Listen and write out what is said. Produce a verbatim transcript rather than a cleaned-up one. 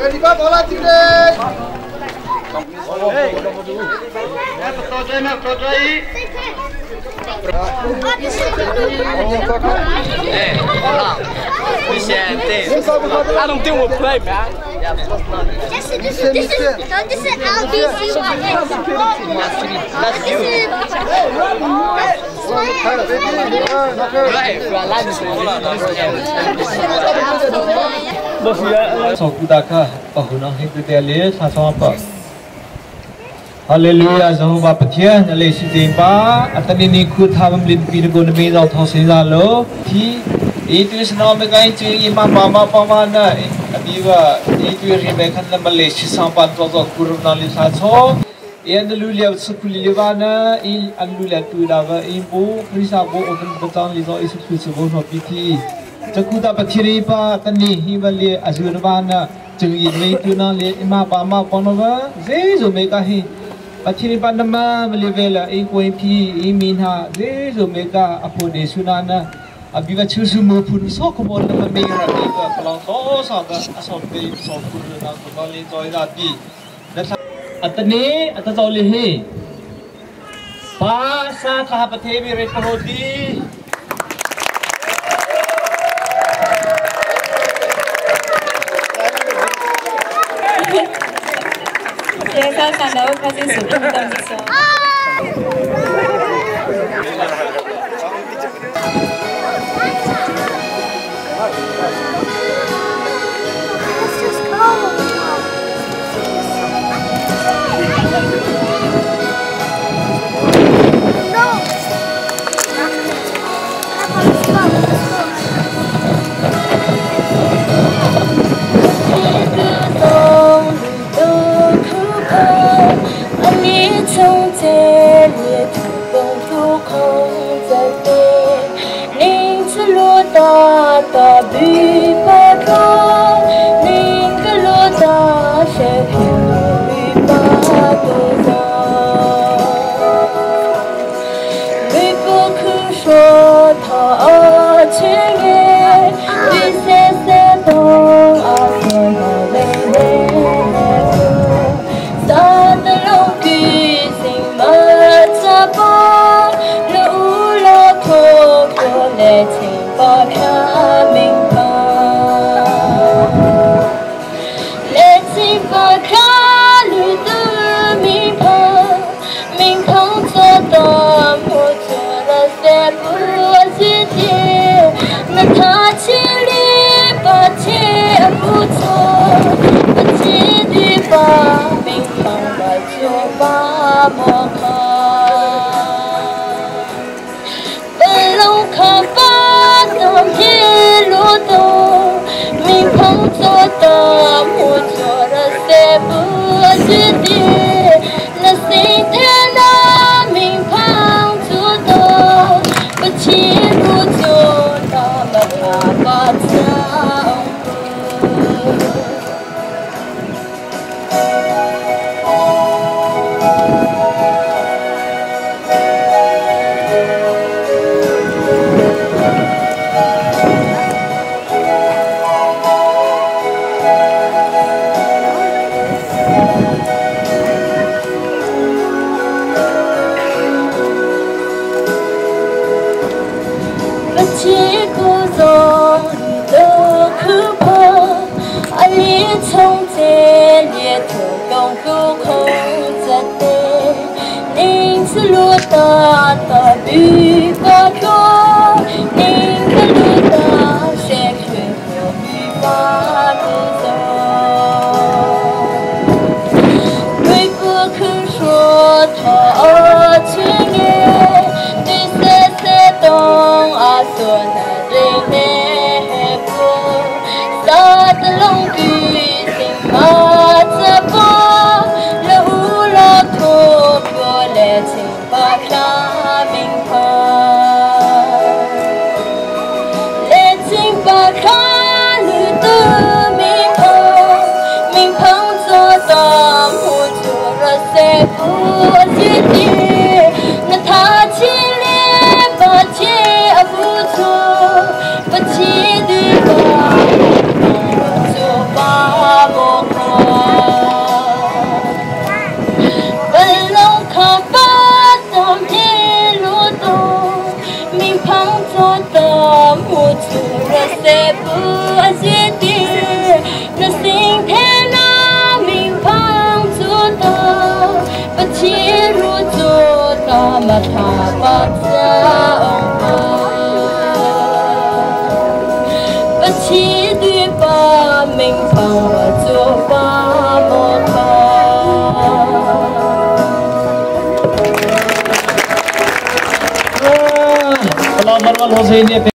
I don't think we'll play, man. This is, this is, this is, no, this is L B C one. This is Sawku da kha, pa hu nang hin tu te le, sa sa pa. Hallelujah, Jehovah Pathian, na le si te pa, atani ni khu tha bam lin pi na go na me zau thau se za lo. Thi, i tu sna me kai chu i ma pa ma pa ma na, i bi ba, i tu ri me khan na ma le si sa pa to to kur na le sa cho. Ena lu lia sukuli li vana i an lu lia tu da va i bu Krista bu o kan batang li zo i sukuli su bu no pi thi. Caku ta Pathian i pa tani hi va le a zu na vana chung i me tu na le i ma pa ma pa no va ze zo me ka hi. Pathian i pa na ma ma le ve la i ko i pi i mi na ze zo me ka a po de su na na. A bi va chu su mu phun so ko mo na ma me ra bi va ka long so sa va a so pe so phun na ko ba le zo i da bi. Atani, atazau le hi. Pa sa tha ha pathe bi re pa ho di. Sa sa na o pa si su tam so. Tete, na singthenna mingpang cu ta, Pathian ru cu ta, matha patsa ong pa. Pathian tuipa mingpang va cu pa maw ta. Ah, kalau baru lo saya ni